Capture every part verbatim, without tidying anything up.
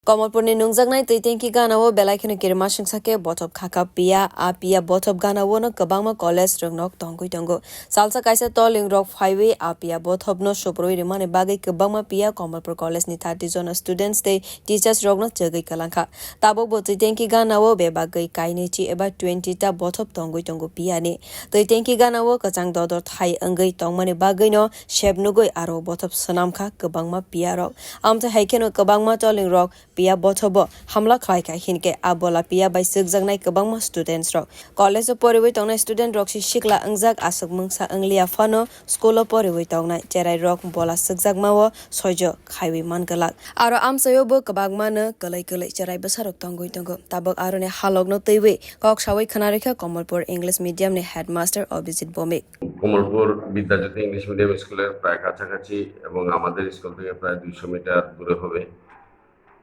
Komolpurni nungjaknai twi tengki ganao belai kheno kirima singsa khe bothop khakha piya. A piya bothop ganao no kwbangma college rokno tongwi tongo. Salsa kaisa toling rok phaiwi a piya bothop no suprui rimani bagwi kwbangma piya Komolpur College ni thirty jona students tei teachers rokno chegwi kwlangkha. Tabuk bo twi tengki ganao bebagwi kainwi chi eba twenty ta bothop tongwi tongo piya ni. Twi tengki ganao kwchang dodor thai wngwi tongmani bagwi no sep nugwi aro bothop swnamkha kwbangma piya rok. Amtwi hai kheno kwbangma toling rok piya bothobo hamla khlai kha, hinkhe a bola piya bai chwkjaknai kwbangma students rok. College o poriwi tongnai student rok se sikla wngjak, aswk mungsa wngliya phano school o poriwi tongnai cherai rok bola chwkjakma o soijo khaiwi man glak. Aro amchaio bo kwbangma no kwlai kwlai cherai bwsa rok tongwi tongo. Tabuk aroni halok no twiwi kok sawi khna rikha Komolpur English Medium ni headmaster Abhijit Bomik. Kamalpur Vidyajyoti English medium স্কুলের প্রায় কাছাকাছি এবং আমাদের স্কুল থেকে প্রায় দুইশো মিটার দূরে হবে।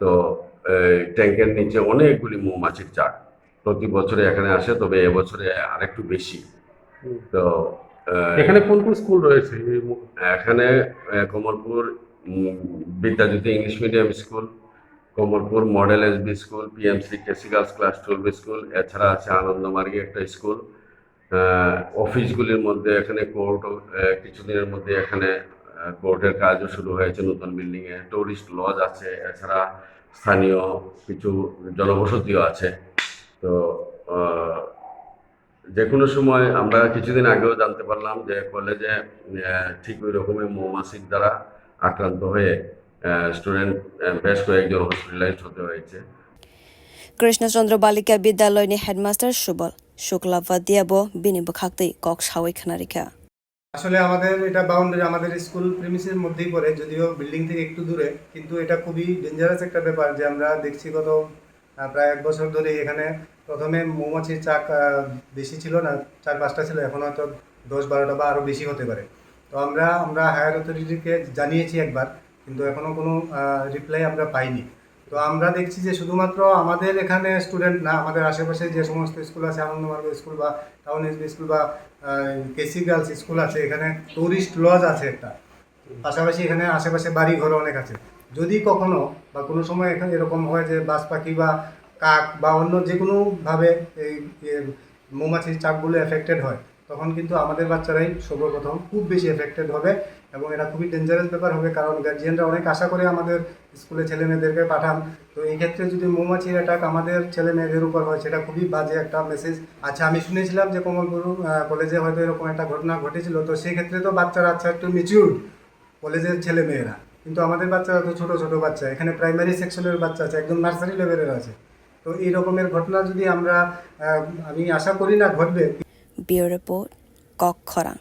তো এই ট্যাঙ্কের নিচে অনেকগুলি মৌমাছির চাক প্রতি বছরে এখানে আসে, তবে এবছরে আরেকটু বেশি। হুম। তো আহ, এখানে কোন কোন স্কুল রয়েছে এই মু- এখানে আহ, কমলপুর উম, Vidyajyoti English medium school, Kamalpur model SB school, PMC KC girls class twelve school, এছাড়া আছে আনন্দমার্গী একটা স্কুল। আহ, অফিসগুলির মধ্যে এখানে কোর্ট, আহ, কিছুদিনের মধ্যে এখানে আহ, কোর্টের কাজও শুরু হয়েছে নতুন বিল্ডিং এ। টুরিস্ট লজ আছে, এছাড়া স্থানীয় কিছু জনবসতিও আছে। তো আহ, যে কোনো সময় আমরা কিছুদিন আগেও জানতে পারলাম যে কলেজে আহ, ঠিক ওই রকমই মৌমাছির দ্বারা আক্রান্ত হয়ে স্টুডেন্ট বেশ কয়েকজন হসপিটালাইজড হতে হয়েছে। Krishna Chandra Balika Bidyaloyni headmaster Subal Shukla Vadia bo bini bwkhaktwi kok sawi khna rikha. আসলে আমাদের এটা বাউন্ডারি, আমাদের স্কুল প্রিমিসের মধ্যেই পড়ে, যদিও বিল্ডিং থেকে একটু দূরে, কিন্তু এটা খুবই ডেঞ্জারাস একটা ব্যাপার যে আমরা দেখছি গত আহ, প্রায় এক বছর ধরে এখানে প্রথমে মৌমাছির চাক আহ, বেশি ছিল না, চার পাঁচটা ছিল, এখন হয়তো দশ বারোটা বা আরও বেশি হতে পারে। তো আমরা আমরা হায়ার অথরিটিকে জানিয়েছি একবার, কিন্তু এখনও কোনো রিপ্লাই আমরা পাইনি। তো আমরা দেখছি যে শুধুমাত্র আমাদের এখানে স্টুডেন্ট না, আমাদের আশেপাশে যে সমস্ত স্কুল আছে, আনন্দমার্গ স্কুল বা টাউন এসবি স্কুল বা কেসি গার্লস স্কুল আছে, এখানে টুরিস্ট লজ আছে একটা, পাশাপাশি এখানে আশেপাশে বাড়ি ঘর অনেক আছে। যদি কখনো বা কোনো সময় এখানে এরকম হয় যে বাজ পাখি বা কাক বা অন্য যে কোনোভাবে এই ইয়ে, মৌমাছির চাকগুলো এফেক্টেড হয়, তখন কিন্তু আমাদের বাচ্চারাই সর্বপ্রথম খুব বেশি এফেক্টেড হবে। এবং এটা খুবই ডেঞ্জারাস ব্যাপার হবে, কারণ গার্জিয়ানরা অনেক আশা করে আমাদের স্কুলে ছেলে মেয়েদেরকে পাঠান। তো এই ক্ষেত্রে যদি মৌমাছির অ্যাটাক আমাদের ছেলে মেয়েদের উপর হয়, সেটা খুবই বাজে একটা মেসেজ। আচ্ছা, আমি শুনেছিলাম যে কমলপুর আহ, কলেজে হয়তো এরকম একটা ঘটনা ঘটেছিল। তো সেক্ষেত্রে তো বাচ্চারা আচ্ছা একটু ম্যাচিউরড, কলেজের ছেলে মেয়েরা, কিন্তু আমাদের বাচ্চারা তো ছোট ছোট বাচ্চা, এখানে প্রাইমারি সেকশনের বাচ্চা আছে, একদম নার্সারি লেভেলের আছে। তো এই রকমের ঘটনা যদি আমরা আহ, আমি আশা করি না ঘটবে। Bureau Report, Kok Khorang.